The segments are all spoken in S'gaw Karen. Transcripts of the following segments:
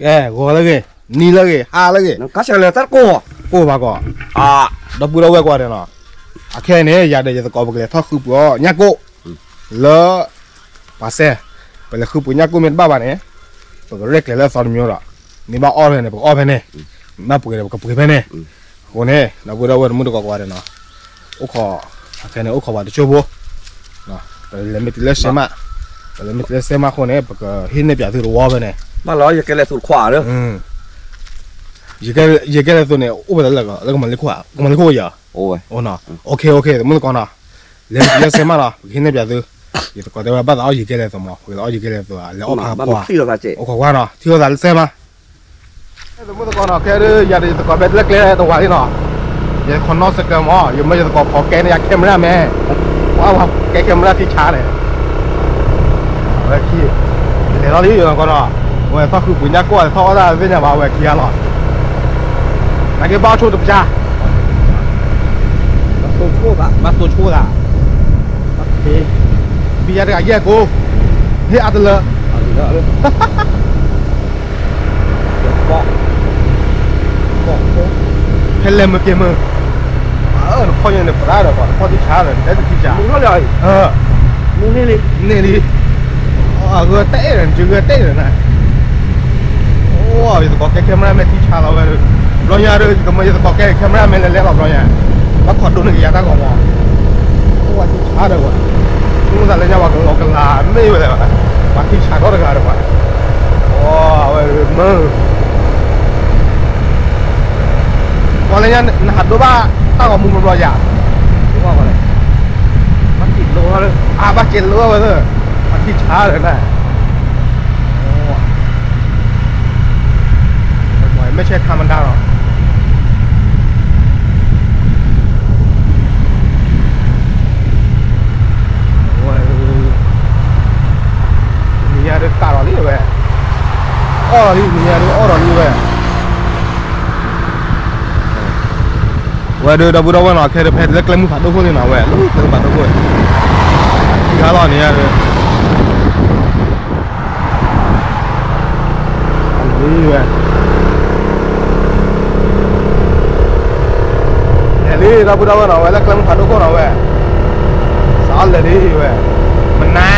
ကဲ ဂီၤလၢအဂ့ၤ, နံၤလၢအဂ့ၤ, ဟါလၢအဂ့ၤ, ကိၢ်ဘၣ်ကီး, ဒီပုၢ်ဒီဝဲၢ်ကွၢ်န့ၣ်နီၤ, အခဲအံၤန့ၣ် ယၤဒီးယသကိး ပကလဲၤထီၣ်ဃုပှ့ၤအီၣ်ညၣ်ကိၢ် လၢ ပှၤစဲ, ပလဲၤဃုပှ့ၤညၣ်ကိၢ်မ့ၢ်တဘၣ်ဘၣ်န့ၣ် ပကရဲၣ်ကျဲၤလၢအသီတမံၤဒီး, မ့ၢ်ဘၣ်အီၣ်ဖဲန့ၣ် ပကအီၣ်ဖဲန့ၣ်, မ့ၢ်ဘၣ်ပှ့ၤဒီး ပကပှ့ၤဖဲန့ၣ်, အဃိန့ၣ် ဒီပုၢ်ဒီဝဲၢ်တမုၣ်တကိးကွၢ်န့ၣ်နီၤ, အိၣ်ခိး, အခဲန့ၣ် အိၣ်ခိးပှၤတကၠိဖိ, ပလဲၤမ့ၢ်တုၤလၢစဲမး, ပလဲၤမ့ၢ်တုၤလၢစဲမးအဃိန့ၣ် ပကဟ့ၣ်နဲၣ်ပၠးသုတဝီဖဲန့ၣ်, ယကဲလဲၤသိးန့ၣ် အိၣ်ဝဲလၢကမၤလ့ခိၣ်ယၤ, တမုၣ်တကိးနီၤ, လဲၤမ့ၢ်တုၤလၢစဲမးနီၤ ပကဟ့ၣ်နဲၣ်ပၠးသု, ယသကိးတဲဝဲဘၣ်သးအီၣ်ယကဲလဲၤသိးမး, ပကလဲၤအီၣ်ယကဲလဲၤသိး လဲၤအီၣ်ဖးကွၢ်, အိၣ်ခိးကွၢ်နီၤ ထံၣ်လိာ်သးလၢစဲမး တမုၣ်တကိးနီၤ, ခဲဒုး ယၤဒီးယသကိးဖဲလၢကျဲတဝးလံနီၤ, ယခိးနီၣ်စကၢမး ယမၢယသကိးခိးကဲန့ၢ်ယၤ camera man, ပှၤကဲ camera ထံဆါန့ၣ်, အဝဲခံ, လဲၤလီၤလံယသကိးနီၤ, အဝဲထီၣ်ဃုပှ့ၤညၣ်ကိၢ် ထီၣ်အီၣ်တၢ်သ့ၣ်ညါဘၣ် အဝဲခံဂၤလီၤ, နာ်က့ဘၣ်အိၣ်ဆိတပျၢ် ဘၣ်သိၣ်ဆိသး, ဘံယၤတဂၤယဲၢ်ကိ, ဟ့ၣ်အါတလၢ, ဖဲလဲၤမုာ်က့ၤမုာ်, နခီၣ်ညါန့ၣ် ပရၣ်ဒီးပှၤ နခီၣ်ထံဆါဒီး နတဲတထံဆါ, န့ၢ်လံ, အဂၤတဲဒီး နဂၤတဲဒီးနၤ, အိၣ်ယသကိးကဲ camera man ထံဆါလီၤဝဲ, ဘျီညါဒီး ယကမၢယသကိးကဲ camera man လဲၤလဲၤလီၤဘျီညါ, ဘၣ်ခိးဒိၣ်န့ၢ်က့ၤယၤတၢ်ဂီၤမး, အိၣ်ဝဲထံဆါဒီးဝဲ, မုၢ်သးလၢညါပှၤကလီကလးမ့ၢ်ဝဲလဲၣ်, ပှၤထံဆါထီၣ်တဂၤဒီးပှၤ, အဝဲမၢ ပှၤလၢညါ နဟးဒိဘၣ်တၢ်ဂီၤမူဘျီဘျီယၤ, အဘၣ်စဲးလိဝဲသ့ၣ်, ပှၤထံဆါဒီးနၤ, မ့ၢ်ဆဲးခါမတၤလီၤ နံၤညါဒုးကးလီၤလံဝဲ, အီၣ်လီၤလံ နံၤညါဒုးအီၣ်လီၤလံဝဲ, ဝဲဒုးဒီပုၢ်ဒီဝဲၢ်နီၤ ခဲဒုးဖဲလၢကျဲမုၢ်ဖးဒိၣ်ခိၣ်လံနီၤ ဝဲလၢကျဲမုၢ်ဖးဒိၣ်ခိၣ်, ထံဂၤလီၤနံၤညါဒုး ဝဲ, လဲၤလံ ဒီပုၢ်ဒီဝဲၢ်နီၤ ဝဲလၢကျဲမုၢ်ဖးဒိၣ်ခိၣ်နီၤဝဲ, စးအီၣ်လဲၤလံဝဲ, မနၤ ပဲာ်လၢလၢဘၣ်, ပဲာ်လၢဘၣ်ဒီး, ပဲာ်လၢန့ၣ်ဘၣ်ဘၣ် နမ့ၢ်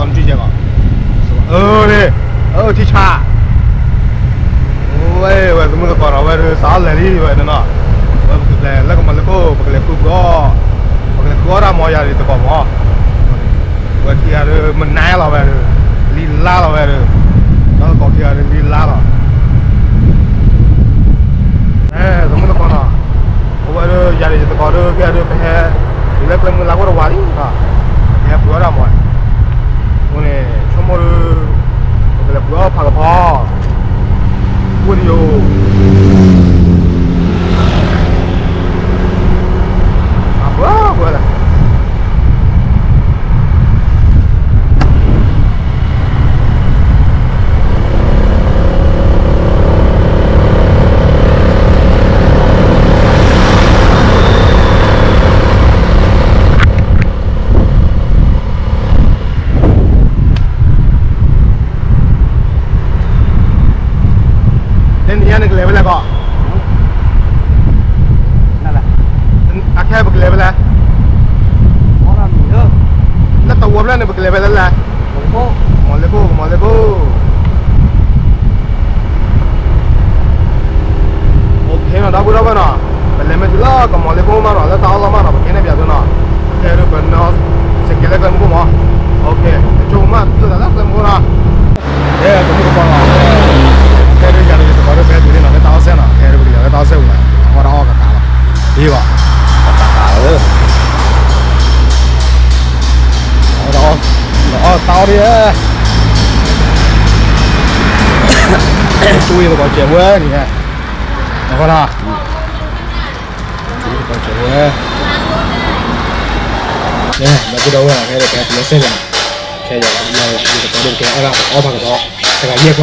စီၣ်လီၤနထံကဲဘၣ်, အၢန့ၣ်, အၢထံဆါ, ဝဲဝဲသမုၢ်သကိးနီၤ ဝဲဒုးစးအီၣ်လဲၤလံဝဲနီၤ, ဝဲပကလဲၤလၢကမၤလၢခိၣ် ပကလဲၤဃုပှ့ၤအီၣ်, ပကလဲၤဃုအီၣ်တၢ်မီယၤဒ်သကိးမး, ဝဲခံဂၤဒုးမနၤလီၤဝဲဒုး, လံလါလီၤဝဲဒုး, ဒီးသကိးခံဂၤဒုးလံလါလီၤ သမုၢ်သကိးနီၤ, အဝဲဒုးယၤဒီးယသကိးဒုး ကဲဒုးပဟဲ, တုၤလၢကျဲမုၢ်လါခိၣ်တဝးလံ, ပဟဲပှ့ၤအီၣ်တၢ်မီ, အဃိန့ၣ် ဆိကမိၣ်ဒုး, ပကလဲၤပှ့ၤအီၣ်ဖးကဖီ, ဝံၣ်တယိာ် အပှ့ၤပှ့ၤလၢ နံၤညါန့ၣ်ကလဲၤဖဲလဲၣ်ကီး, အခဲပကလဲၤဖဲလဲၣ်, လၢတဝီဖျၢၣ်န့ၣ်ပကလဲၤဖဲလဲၣ်လဲၣ်, ကမီၤလ့ခိၣ် ကမီၤလ့ခိၣ် အိၣ်ခ့နီၤ ဒီပုၢ်ဒီဝဲၢ်နီၤ, ပလဲၤမ့ၢ်တုၤလၢကမီၤလ့ခိၣ်မးနီၤ လၢတၢ်အီၣ်လီၤမးနီၤ ပကဟ့ၣ်နဲၣ်ပၠးသုနီၤ, ခဲဒုးပနီၢ်စကဲးလၢကျဲမုၢ်ခိၣ်မး, အိၣ်ခ့, တဆိကမိၣ်မး ပသုသးလၢကျဲမုၢ်ခိၣ်နီၤ, ခဲဒုးပကပီၤလီၤ, ခဲဒုးယၤဒီးယသကိးဒုးဖဲတုၤလံနီၤ လၢတၢ်အီၣ်စဲနီၤ ခဲဒုးပကလဲၤလၢတၢ်အီၣ်စဲပူၤနီၤ အီၣ်တၢ်အီၣ်ကကးလီၤ, ဟ့ၣ်ဘၣ်, တၢ်ကးလီၤလၢ အီၣ်တၢ်အီၣ်, ဒီးအီၣ် တၢ်အီၣ်ဒ်, တူၢ်ယသကိးစဲးဝဲန့ၣ်, နဃီနီၤ, တူၢ်ယသကိးစဲးဝဲ, မ့ၢ်ကဒီးဝဲ ခဲဒီး ခဲတုၤလၢစဲးန့ၣ်, ခဲယၤ ယသကိးဒိၣ်ကဲအီၣ်ဒၣ် ပအီၣ်ဖးကထီ တဂၤယဲၢ်ခွး,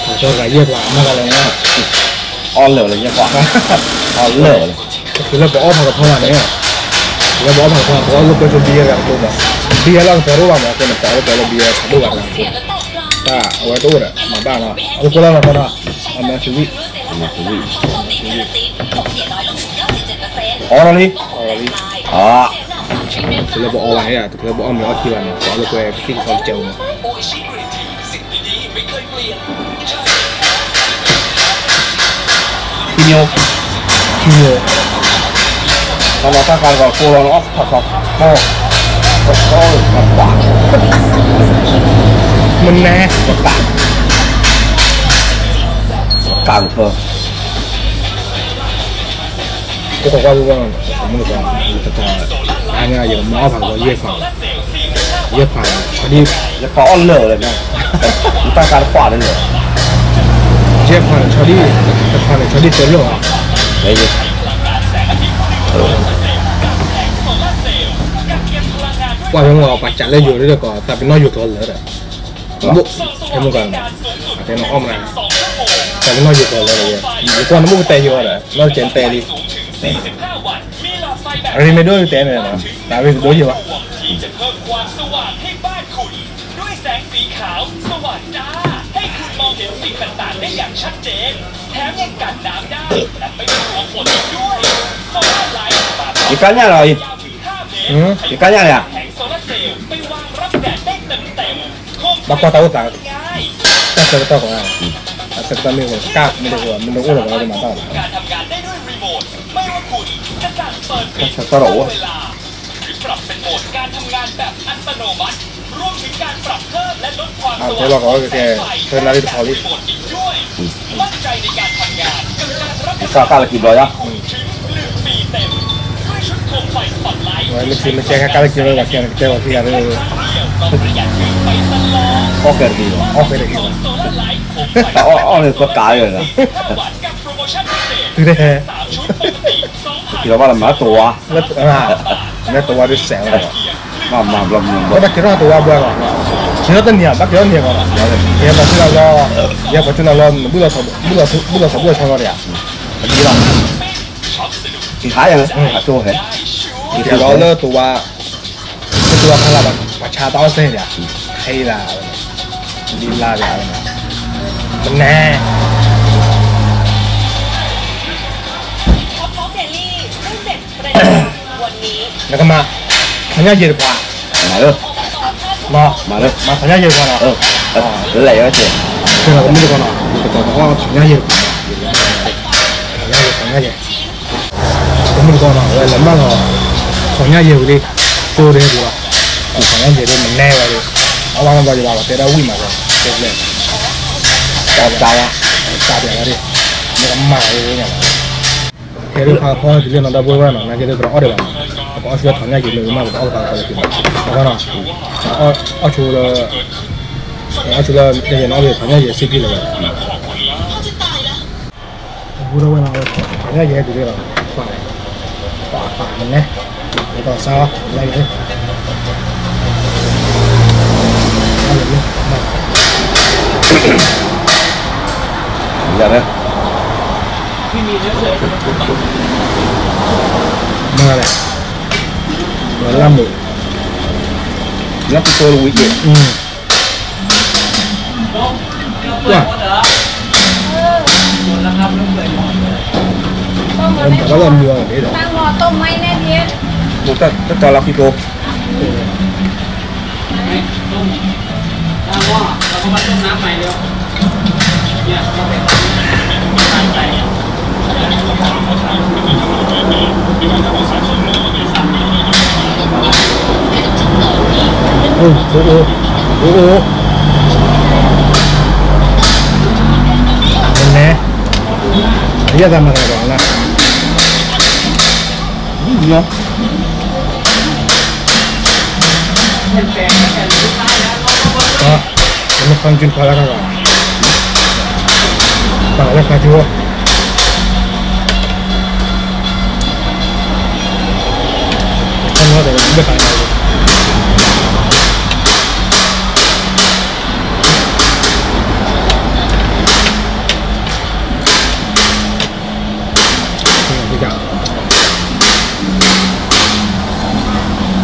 ဖးကထီတဂၤယဲၢ်ခွး မ့ၢ်ဂၤလဲၣ်န့ၣ်, အီၣ်လၢာ်လၢယဲၢ်ခွး, အီၣ်လၢာ်လၢ တချုးလၢပအီၣ်ဖးကထီဘၣ်န့ၣ်, တချုးလၢပအီၣ်ဖးကထီ ပအီၣ်လၢပှဲၤဆိဘံယဲၢ်ဂၤတကျိၤဘၣ်, ဘံယဲၢ်လၢကပီၤတအိၣ်ဘၣ်မး အဃိန့ၣ် ပအီၣ်လၢပှဲၤလၢဘံယဲၢ်ဖးဒိၣ်ဂၤတဂၤ, တၢ်အဝဲတအိၣ်ဒီး မၤဘၣ်နီၤ, အဝဲကိးလီၤနီၤဃီနီၤ, အမဲာ်သဝံၣ်, အီၣ်လီၤလံ, အီၣ်လီၤလံ, တချုးလၢပအီၣ်ဘၣ်န့ၣ် တချုးလၢပအီၣ်မ့ၤအီထံဘၣ်န့ၣ် ပအီၣ်လၢပှဲၤကသံၣ်ကသီတကဲးမး ထံညိ, ထံညိ, တၢ်လီၢ်တၢ်ကျါတကီးကိးလီၤန့ၣ် အီၣ်ဖးကီး, ကီး, မနုၤ, ကး, ကးကဖၢ, ကကွၢ်ကွၢ်, မုၢ်ကီး, တခါ, အါညါယကမၤအီၣ်ဖးကီးယဲၢ်ဖး, ယဲၢ်ဖး, ယဖးအီၣ်လၢာ်လၢာ်, တၢ်ကါတကွၢ်လၢာ်, ယဲၢ်ဖးန့ၣ်ဆီဒံၣ်, တဖးန့ၣ်ဆီဒံၣ်တလၢာ်, ကွၢ်ဖဲမုၢ်ကီး ပှၤစးလၢယိၤဒ်ဒီးကီး သးပ့ၤနီၣ်ယိၤကျိာ်လၢာ်ဒီး, ဖဲမုၢ်ကီး, အတဲနအီၣ်မး, သးပ့ၤနီၣ်ယိၤကျိာ်လၢာ်ဒီး, ယကွၢ်နမုၢ်ကတဲယိၤဒီး နီၢ်တကဲတဲလံ, အရ့မ့ၢ်ဒိၣ်တဲန့ၣ်, သးရ့တဒိၣ်ယံၤဘၣ်. ယကါညၣ်လီၤအံၤ, ယကါညၣ်လီၤ, ဘၣ်ကွၢ်တၢ်အိၣ်သး, တၢ်ဆၢကတီၢ်ကီး, တၢ်ဆၢကတီၢ်မ့ၢ်ဝဲကၢ်မ့ၢ်တအိၣ်, မ့ၢ်တအိၣ်လီၤဘၣ်ဒီးမၤတၢ်လီၤ, တၢ်ဆၢကတီၢ်ဒီးအိၣ်, တဲလီၤကီးကဲ, ဆၢလါလံတခီလံ, ကါကါလၢက့ၤဘျီယါ, ဝဲမ့ၢ်က့ၤမ့ၢ်ကဲကါလၢက့ၤလၢကဲ ကဲဝဲခံဂၤဒီး, အီၣ်ကဲတက့ၢ်လီၤ, အီၣ်ကဲတက့ၢ်လီၤ, တၢ်အီၣ်အီၣ်န့ၣ်ပကးလီၤ, တုၤတဲ က့ၤလီၤဘၣ်လၢမၤတဝါ, မၤတဝါဒ်စဲးဝဲ, မၤဘျီမၤဘျီ, ဘၣ်က့ၤထီၣ်တဝါဘျီလီၤ, က့ၤထီၣ်တနံၤဘၣ်က့ၤထီၣ်နံၤကီးလီၤ, ယဲပှၤဆူလၢလီ, ယဲပှၤဆူလၢလီ, ဘုၣ်လီၤသီဘုၣ်လီၤဆီလီၤဒီး, ဒ်လီၤ, က့ၤဟးယါ, အတိၢ်ဟဲ, က့ၤလီၤလၢတဝါ, လၢတဝါဖးလၢ်ဘၣ်, ပှၤဆါတၢ်အီၣ်စဲၢ်ဒီး, ဟဲလၢ, ဒ်လါဒီး, မနဲ နကမၤ, ထီၣ်ညၣ်ယဲၢ်တခွး, မၤလၢ, မၤလၢ, မၤထီၣ်ညၣ်ယဲၢ်တခွးနီၤ, လဲၤဝဲ, ကမုၢ်တကီးနီၤ, ကတီၤထီၣ်ညၣ်ယဲၢ်တခွး, ထီၣ်ညၣ်ယဲၢ်, ကမုၢ်တကီးနီၤ ဝဲလဲၤမၢလီၤ, ထီၣ်ညၣ်ယဲၢ်ဝံၤလံ, ကၠိဒ်ဟဲဒံးလီၤ, ထီၣ်ညၣ်ယဲၢ်ဒ်မနဲဝဲဒၣ်, အဝဲမ့ၢ်ဘၣ်ယဘၣ်တဲဒၣ်ဝံၣ်မး, တၢ်, တၢ်, တၢ်ပျဲလီၤဒၣ်, မ့ၢ်ကမၤဝဲဒၣ်ညါလီၤ ခဲဒုးဖးဖီတုၤလၢနီၢ်ဒီပုၢ်ဝဲၢ်နီၤ, နာ်က့ဒုးပအီၣ်ဒံးဘၣ်နီၤ, ပကအီၣ်ဆူထီၣ်ညၣ်ယဲၢ်မ့ၢ်မး ပကအီၣ်ဖးကီးလၢက့ၤဘၣ်, အဃိနီၤ, အီၣ်ဆူလၢ, အီၣ်ဆူလၢ ယဲၢ်နီၣ်ဘ့ၣ်ထီၣ်ညၣ်ယဲၢ်စံးဘံၣ်လၢၤဘၣ်, အဃိဒီးဝဲနီၤ, ထီၣ်ညၣ်ယဲၢ်တုၤလၢလီၤ, ပာ်ပာ်မနဲ, ဒ်သိးစါအီၤ, ယၤန့ၣ် မၤလဲၣ်, လၢမုာ်, လၢပတိၢ်လဝံၤက့ၤ, ကွၢ်, ဘၣ်လၢမုာ်အီၤန့ၣ်ဒီး, တၢ်လီၤခံတိၢ် အိၣ်, အိၣ်, အိၣ်, အိၣ်, နဲ, ယသးမၤတၢ်ကီးလၢ, ညီ ဒီး လၢဖၣ်ကၠူၣ်တခါလၢ်ခါလီၤ, ပာ်လၢဖၣ်ကၠူၣ်, ခီနီဒီးလၢခါန့ၣ် လၢတဲလီၤဘၣ်, အဝဲဘၣ်အီၣ်လၢတၢ်ခါယါဘၣ်, ဘၣ်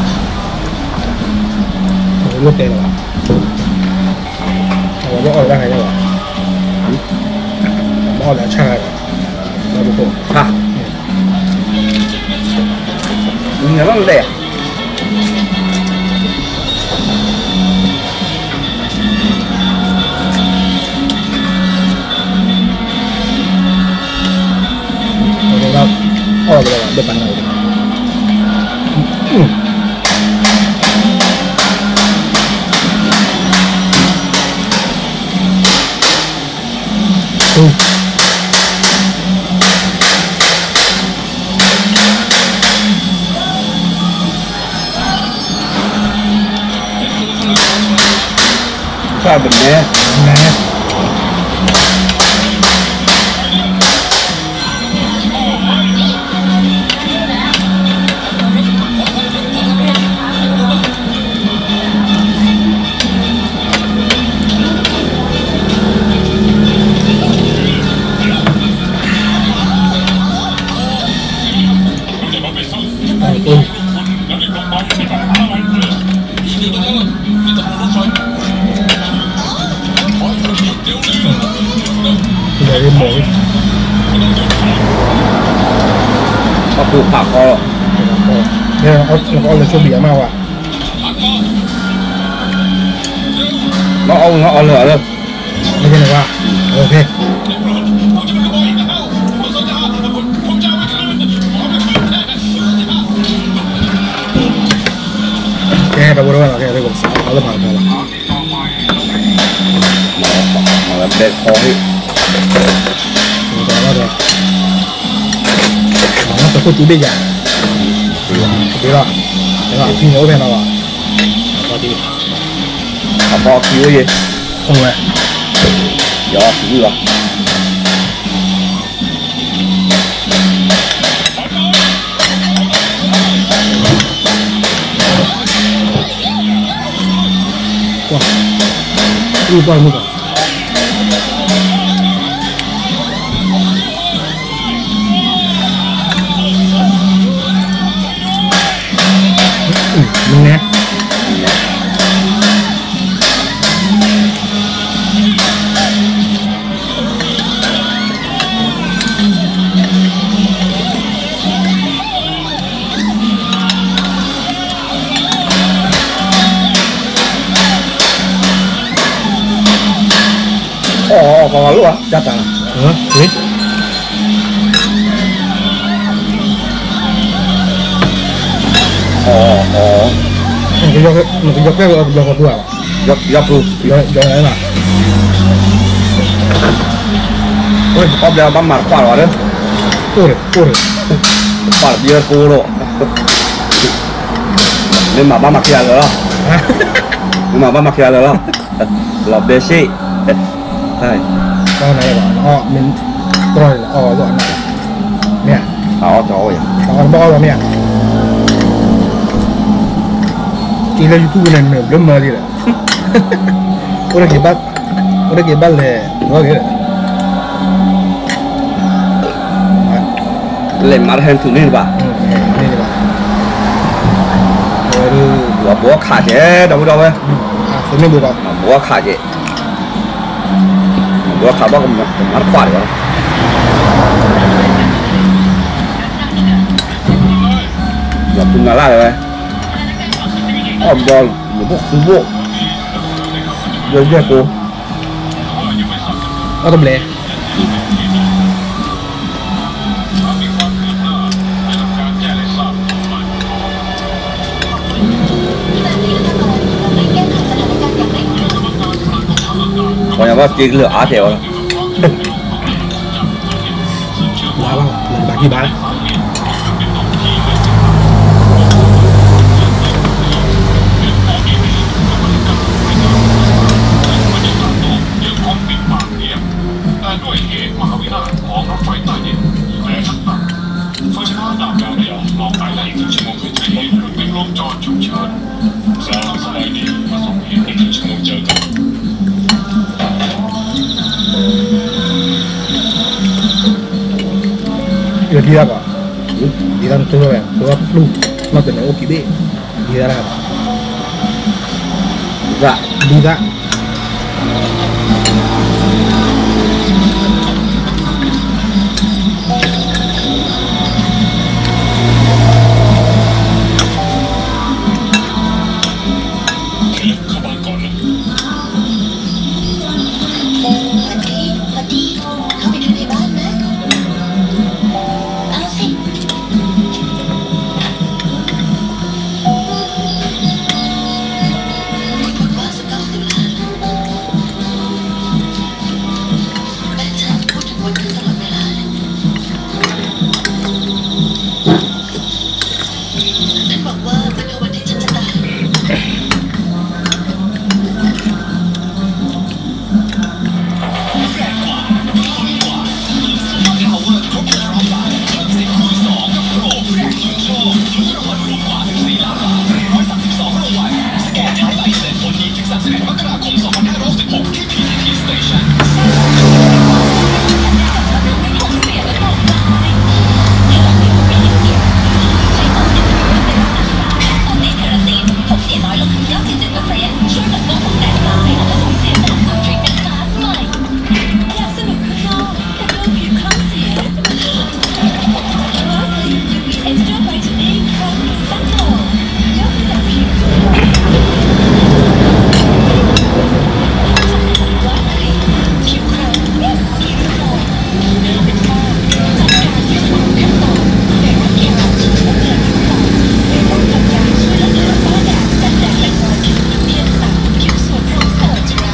အီၣ်လၢအဆၣ်ဂၤဒီး, ဘၣ်ဒိခိၣ်, နဘၣ်မတဲ အီၣ်ဘၣ်ဘၣ်, တၢ်ဘၣ်နဲ, နဲ, ပှၤကူဖးဃီလီၤ, အီၣ်လၢဆိဘံးအမါဝဲ, အီၣ်အီၣ်လၢအီၣ်လၢ, မ့ၢ်န့ၣ်ဝဲ, ကဲ တဝဲတဝဲလီၤ, ကဲ အီၣ်လၢဖးကဖီလီၤ, ဘဲခီဟ့ၣ် တခိၣ်တူၢ်ဘ့ၣ်ယၤ, ဒ်လီၤ, ဒ်လီၤ အဖံန့ၣ်အိၣ်ဖဲနီၤလီၤ, အဖံအိၣ်ယဲ, အိၣ်ဝဲ, ယီၤဖံလီၤ. ကွၢ်, အံၤကွၢ်မုၢ်ကီး, မုၢ်နဲ အီၣ် ပှၤလီၤဧါ တၢ်တၢ်လီၤ, အီၣ် အီၣ်, နကယီၤကျဲလီၤ ယီၤကီၢ်ပူၤဧါ, ယီၤပူၤ, ယီၤလီၤ, အီၣ်ဘျဲဘၣ်မၤတခွးလီၤဒီး, အိၣ်ဒီး အိၣ်ဒီး, ခွးတဘျဲကိၢ်လီၤ, မ့ၢ်မၤဘၣ်မၤခံဂၤလၢာ်လီၤ, မ့ၢ်မၤဘၣ်မၤခံဂၤလၢာ်လီၤ, လီၤဘဲစ့ၣ် တၢ်န့ၣ်ဘၣ် မ့ၢ်တြီန့ၣ်လီၤ အီၣ်လီၤအီၣ်လီၤ မ့ၢ်ဧါ, အီၣ်တအီၣ်ယၤ တအီၣ်တဘၣ်အီၣ်လီၤမ့ၢ်ဧါ, အံၤလၢ YouTube န့ၣ် နဘျၢမၢလံဒီး, အိၣ်တက့ၤဘၣ်, အိၣ်တက့ၤဘၣ်လဲၤ, လဲၤမၤ ဟဲထူၣ်န့ၢ်ဘၣ်, အဝဲဒၣ် လီၤဘှီခးကဲ ဒီပုၢ်ဒီဝဲၢ်, ဘှီခးကဲ ဘှီခးဘၣ်ကမၤတခွးဒံးဘၣ်, ယီၤပူၤနၤလၢဝဲ, အီၣ်ဘျီ ယဘိၣ်ဃူဘိၣ်, ယယဲၢ်ကိ, အီၣ်တဘျဲ ပှၤညီဘၣ်စ့ကလၢာ်အါတဲဝဲလီၤ, ဘၣ်ဘၣ် နကဘၣ်ကံၢ်ဘၣ်လၢ, အ ဒ်တၢ်ဘၣ်, ဒ်တၢ်နတိၢ်ဝဲ တိၢ်ပျူၢ် နီၢ်တန့ၣ်အိၣ်ကံဘ့ၣ်, ဒ်တၢ်, ဒ်တၢ်, เข้าบ้านก่อนนะ สวัสดี สวัสดี เข้าไปดูในบ้านนะ เอาสิ คุณบอกว่าสิบเก้าตุลา แม่ฉันพูดถึงวันนั้นตลอดเวลาเลย ท่านบอกว่ามันคือวันที่ฉันจะตาย ဘီလီၤဝဲ, အဘီဘီအါအါလီၤ, လိၣ်ကလီလီၤ, ဘီဘီလၢ, မၤလၢခိၣ်ဘၣ်နီၤ, ညါတဘီ လၢမၤလၢခိ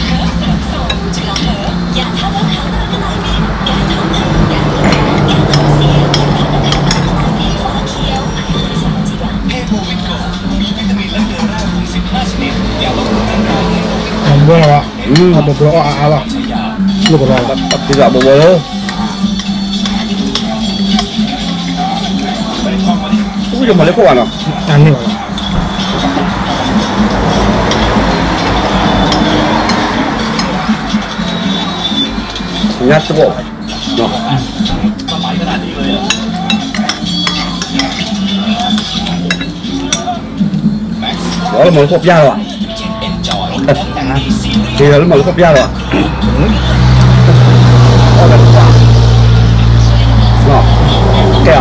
ၣ်ပျၢ်လီၤ, လၢမၤလၢခိၣ်ပျၢ်လီၤ, ကဲ,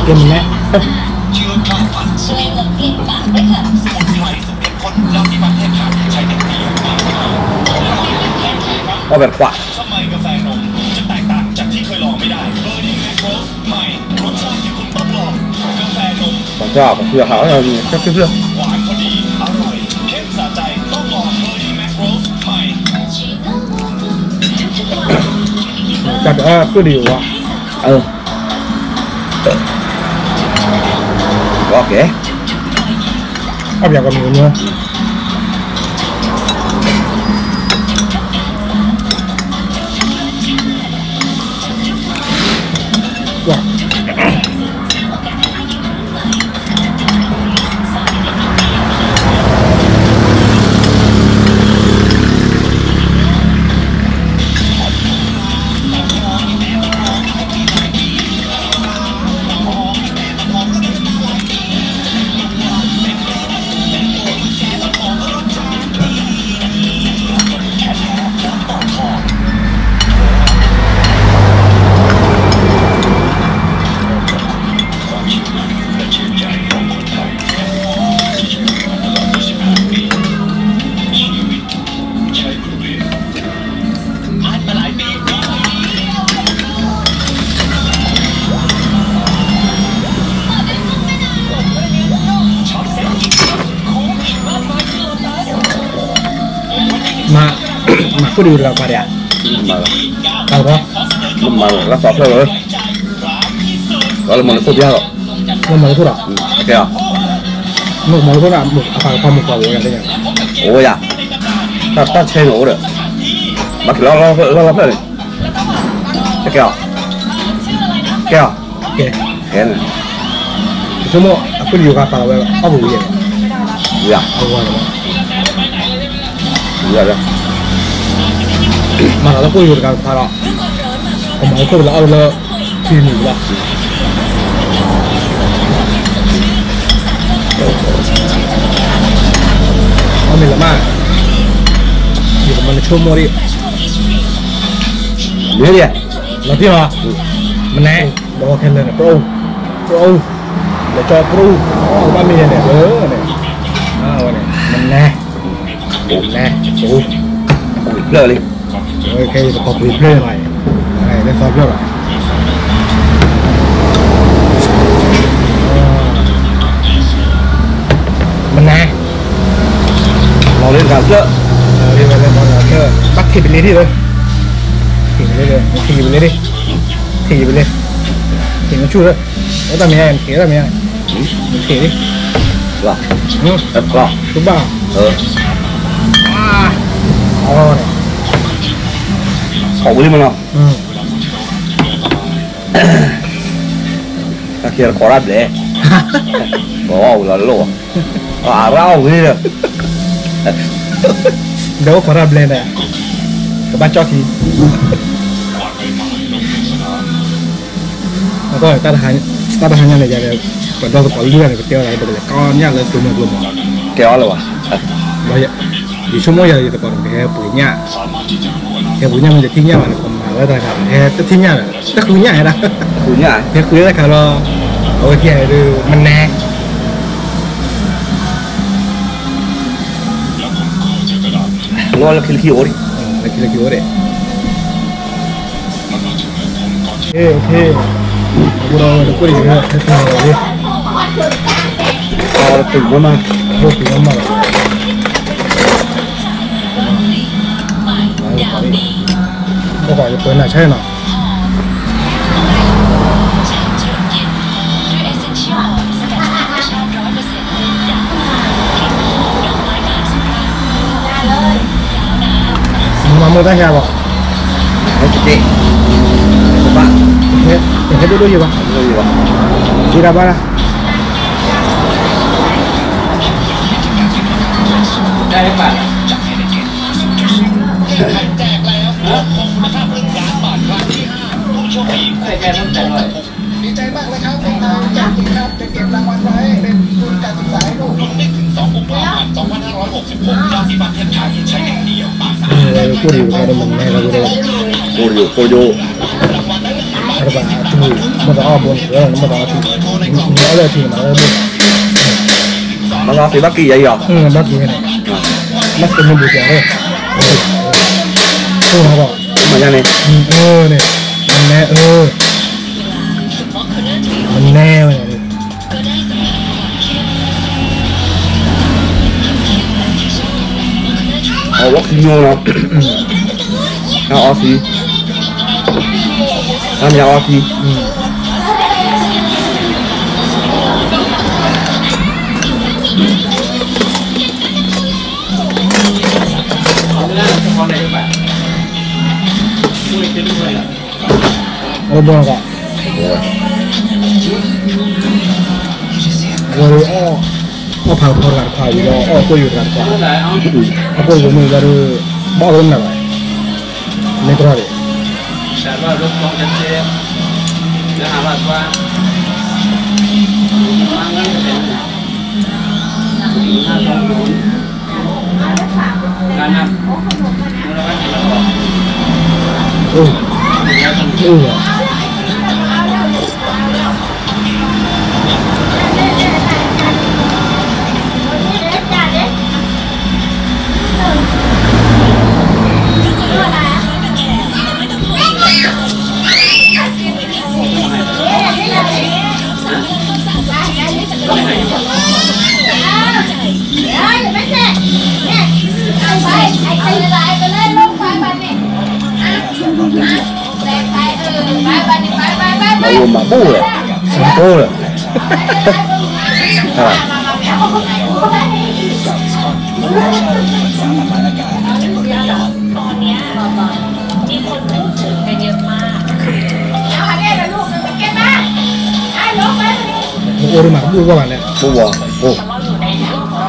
ကဲမနုၤလဲၣ်, အီၣ်ဘဲတခွး ပှၤကပှၤဖုးဟးလီၤ, ကဖုးဖုးလီၤ, တၢ်တအၢၣ်ဖုးလံဝါ, အၢ, ကဲ, အီၣ်ပှၤကမုာ်ကမုာ် မၤ, မၤခိၣ်ဒံးတဂၤခွါဒံးဧါ, မၤလီၤ, မၤလီၤလၢသီဖျၢၣ်လီၤ, လၢမၤလၢခိၣ်ပျၢ်လီၤ, လၢမၤလၢခိၣ်လီၤ, ကဲ, မၤလၢခိၣ်ဒၣ်, အပၢ်ကပၢ်မုၢ်ပှၢ်ဝဲဒၣ်, အိၣ်ဝဲယၤ, တၢ်ဆဲန့ၣ်အိၣ်ဒီး, ဘၣ်က့ၤလၢလီၢ်ဖျၢၣ်န့ၣ်, ကဲအီၤ, ကဲအီၤ, ကဲ, ကဲန့ၣ်, ဆိကမိၣ်အခိၣ်ဒံးယိၤကပာ်လီၤဝဲအီၣ်ပူၤဝံၤယဲၢ်, ဝံၤယဲၢ်, မၤလီၤလၢခိၣ်ယိၤတဂၤတခါဒီး, ကမၤလၢခိၣ်လၢအီၣ်လၢ, ခံနံၤလီၤ, နဆိကမိၣ်ဒံး, မ့ၢ်ဒံး, လီၤတံၢ်လီၤ, မနဲ, ဒီးခဲလၢာ်န့ၣ် ပရူၣ်, ပရူၣ်, လဲၤကၠီပရူၣ်, ဘၣ်မ့ၢ်ယဲန့ၣ်, အဝဲန့ၣ်, မနဲ, မနဲ, ပရူၣ်, ဖျၢၣ်လံ, ခဲအံၤသကိးပှ့ၤဖျၢၣ်လီၤ, လၢသီဖျၢၣ်လီၤ. မနဲ, လီၤလၢတဂၤဖျၢၣ်, ဘၣ်ထံၣ်ပလ့ၤဒံးလၢ, ထံၣ်ပလ့ၤ, ထံၣ်ပလ့ၤ, ထံၣ်ပလ့ၤ, ထံၣ်နဆူၣ်လၢ, အိၣ်တၢ်မံၤ, ထံၣ်တၢ်မံၤ, ထံၣ်လံ, တဘၣ်, အီၣ်ဝံၤလံမနီၤ, တၢ်ခံးတကိးတၢ်ဘျဲၣ်, အီၣ်ဝံၤလီၤလိၣ်, အရၣ်အီၣ်ဝံၤလီၤ, ဒီးအိၣ်ခိးတၢ်ဘျဲၣ်န့ၣ်, ကဘၣ်ကၠီၣ်ထံ အဃိ တၢ်တဟါညါန့ၣ် ယၤဒီး ပဒီသကိးလွံၢ်ဂၤန့ၣ် ပတဲဝဲဒၣ် ပကလဲၤကီညၣ်လၢတိၤမုၢ်ကျိမး, ကဲအီၤလၢၤဘၣ်, ယဆိကမိၣ်ယၤ ယသကိးန့ၣ် ပကဟဲပှ့ၤညၣ်, ဟဲပှ့ၤညၣ်မ့ၢ်တထံၣ်ညၣ်ဘၣ်န့ၣ် ပမၤဝဲတၢ်တခါ ပဟဲတထံၣ်ညၣ်ဒီး တဃုညၣ်ဒၣ်, ဟဲဃုတၢ်တခါလီၤ, အဝဲကဲဒုး မနဲ လၢခံလၢခံအိၣ်ဒံး, လၢခံလၢခံအိၣ်ဒံး, အဃိဒီး တကွၢ်ဒံး ဟဲတုၤလီၤလံ, အဝဲတုၤမးမး, အဝဲတုၤမးမးလီၤ, ဘၣ်ဃးယပှဲၤနၤဆဲနီၤ. မၤမုာ်တၢ်ဟဲဘၣ်, ဟဲ, ဟဲဒိၣ်ဒိၣ်ယံၤဘၣ်, ဒံးတၢ်ဘၣ်လၢ ดีใจมากเลยครับ คนไทยอยากกินครับ จะเก็บรางวัลไว้เป็นทุนการศึกษาให้ลูก ลุ้นได้ถึง สองกุมภาพันธ์ สองพันห้าร้อยหกสิบหก ยาสีฟันเพชรไทย ใช้อย่างเดียว ပာสา ကိၣ်ဒံး ကိၣ်ဒံး မၤလဲၣ် ကိၣ်ဒံး, ကိၣ်ဒံး, အတဘၣ်အထံၣ်, မ့ၢ်တအီၣ်ဘိန့ၣ် မ့ၢ်တအီၣ်ထံၣ်, မ့ၢ်အီၣ်လၢထံၣ်မၤလၢဘိ, မၤလၢသ့ဘၣ်က့ၤယၤအံၤလီၤ, ဘၣ်က့ၤန့ၣ်, ဘၣ်က့ၤန့ၣ်ဘိကၤလီၤ, မၤညါန့ၣ်, န့ၣ်, မနဲ, မနဲဝဲန့ၣ်, အဝဲကံၤညိၣ်နီၤ, အအီသံ, အမ့ၢ်အီသံ, အီဘီက, ဝဲအီၣ်, အီၣ်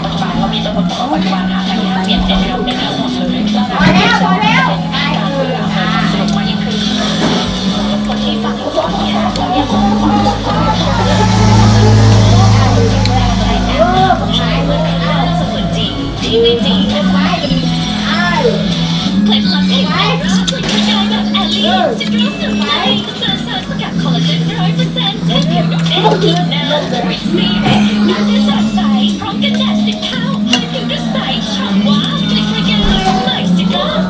ဖးဖီတဂၤတဖၣ်အံၤဒီး အီၣ်ကိၣ်ယိာ်တဂၤတဖၣ်, အကိၣ်ယိာ်မ့ၢ်ဝဲဒၣ်, ဘၣ်အီၣ်လၢမနုၤဘၣ်, မ့ၢ်တရၣ်ဒံး, မၤဘူၣ်ဝဲ, မၤဘူၣ်ဝဲ, အိၣ်ဒံးမၤဘူၣ်ဘၣ်လဲၣ်, Play Fluffy, Rub, Lick the Guy Up Ellie, Citrus and Play, Sun Sun สกัดคอลลาเจน ร้อยเปอร์เซ็นต์ เส้นผิวดูเด้ง ดูเนิบ Breathe Me In น้ำกระจายใส พร้อมกันแดดสิบเท่า ให้ผิวดูใสฉ่ำว้าว Lick the Guy Up ใหม่ Citrus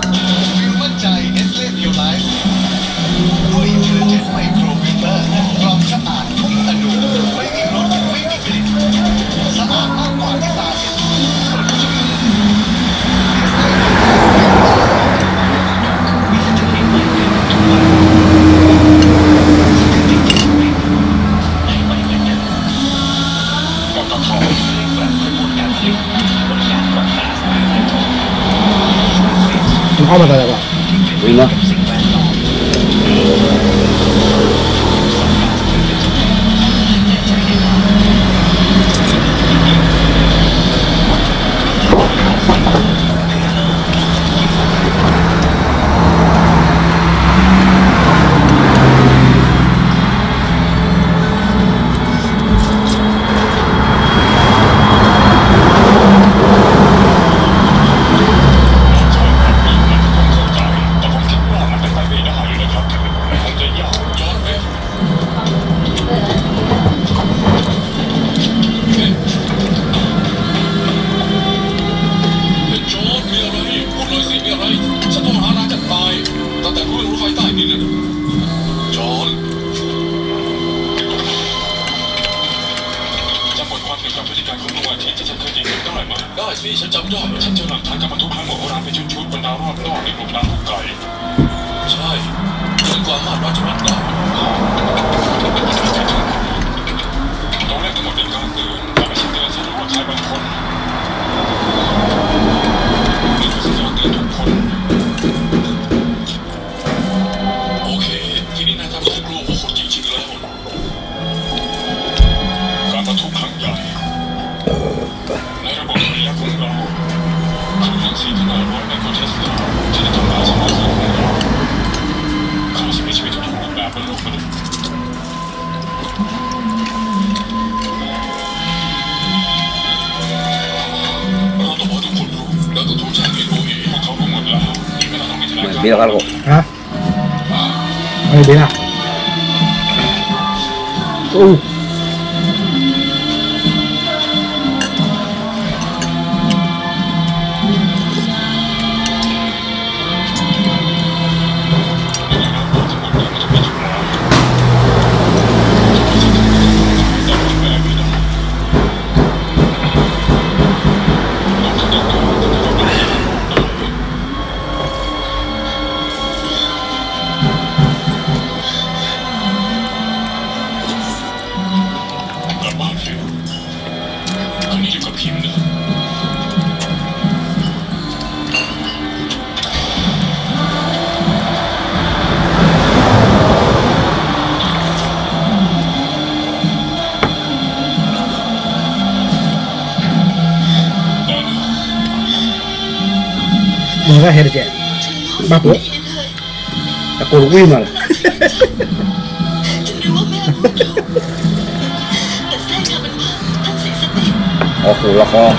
มั่นใจ Nestle Pure Life ด้วย Intelligent Micro Filter กรองสะอาดทุกอณุ ไม่มีรส ไม่มีกลิ่น สะอาดมากกว่าที่ตาเห็น สดชื่น Nestle Pure Life มีสถิติใหม่เกิดขึ้นทุกวัน สถิติที่ทุกปีให้ใหม่เหมือนเดิม ปตท เร่งรัดขบวนการผลิต บริการปรับตราสารเคลือบ มันเข้ามาตลอดว่ะ วิ่งเนาะ กับสิ่งแวดล้อม เฮ้ย จอห์น มีอะไร พูดหน่อยสิ มีอะไร ฉันโทรหานายจะตาย ตั้งแต่รู้เรื่องรถไฟใต้ดินน่ะ จอห์น จำบทความเกี่ยวกับพฤติกรรมของดวงอาทิตย์ที่ฉันเคยตีพิมพ์ได้ไหม ได้สิ ฉันจำได้ ฉันเจอหลักฐานการประทุครั้งมโหฬารเป็นชุดๆ บรรดารอบนอกในกลุ่มดาวลูกไก่ ใช่ เกินกว่าคาดว่าจะวัดได้ ตัวเลขทั้งหมดเป็นการเตือน แต่ไม่ใช่เตือนฉันหรือว่าใครบางคน นี่คือสัญญาณเตือนทุกคน โอเค ทีนี้นายทำฉันกลัวหัวหดจริงๆ แล้ว การประทุครั้งใหญ่ ในระบบสุริยะของเรา คลื่นรังสีขนาดร้อยไมโครเทสลา ที่จะทำลายเส้นเลือดสายของเรา ฆ่าสิ่งมีชีวิตทุกรูปแบบบนโลกมนุษย์ เราต้องบอกให้ทุกคนรู้ เราต้องโทรแจ้งเอโอเอให้พวกเขารู้หมดแล้ว อีกไม่นานต้องมีทนายความ Hả? Ê, đi nè. Ê. Mùa gá hê tơ kẹ, bác bố. Ta cô wí mà. Ồ, khổ là khó.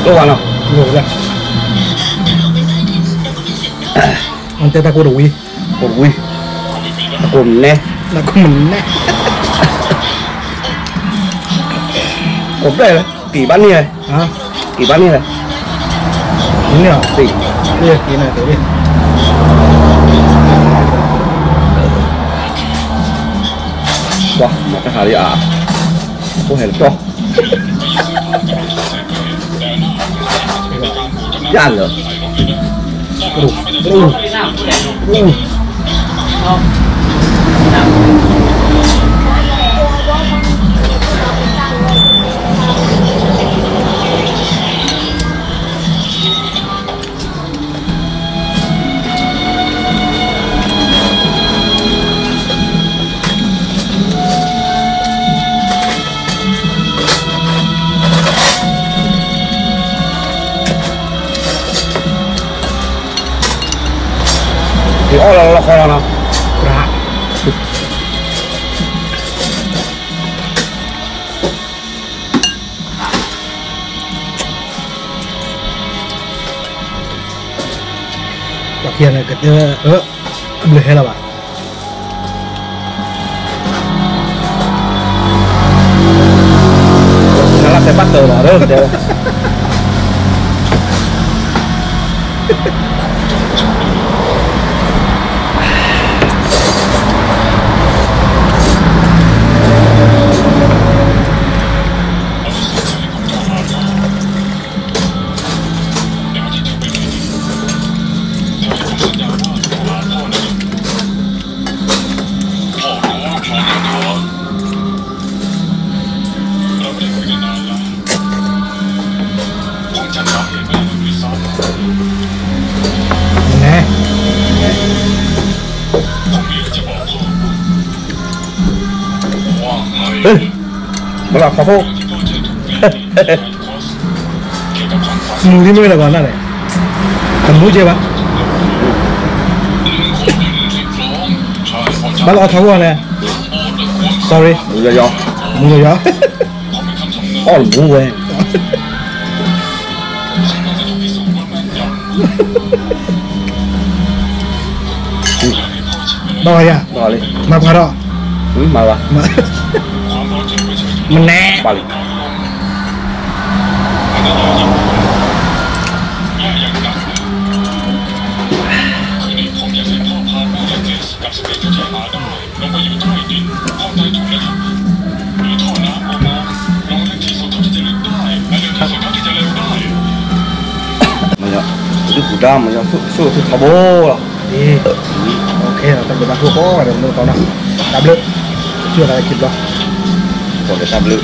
Lô vào nào. Lô ra. Ông tê ta cô đủ wí. Cô đủ wí. Ta cô mù né. Ta cô mù né. Cô đây là kỷ bát niê. Hả? Kỷ bát niê. Kỷ niê. Kỷ. Ê, kỷ niê, kỷ niê. Ủa, mà cái hà đi à? Có hẹn cho. Dạ lắm. Ủa, ủa. Thì ó lò lò kho lò nè. ပှၤခံဂၤန့ၣ် ကတဲဝဲ အဘျုးဟဲလီၤဘၣ်. နလၢတဲဘၣ်တၢၢ်လီၤ တဲဝဲ န ဘၣ်လီၤခီဖိ မူၤလံမ့ၢ်လၢၤဘၣ်နၤန့ၣ်, တမူၤကဲဘၣ်, ဘၣ်လီၤအီၣ်ထီၣ်ဝဲန့ၣ်, sorry, မူၤလၢၤယီၤ, မူၤလၢၤယီၤ, အီၣ်တမူၤဝဲ ဘၣ်ဝဲယၤ, ဘၣ်လီၤ, မၤဘၣ်, မနဲ, ဘၣ်လံ, မ့ၢ်ယီၤ, ဒုးပူၤဒါ မ့ၢ်ယီၤ, ဆိၣ်ဂ့ၤဆိၣ်ဝါထီဘိလီၤ, တၢ်ဘျုးတၢ်ဖှိၣ်ကိးဂၤဒဲး မ့ၢ်တနီၤ, တၢ်ဘျုး, စံၣ်ဝဲဒၣ်လၢခံဘျီ, ကိးဂၤဒဲးတၢ်ဘျုး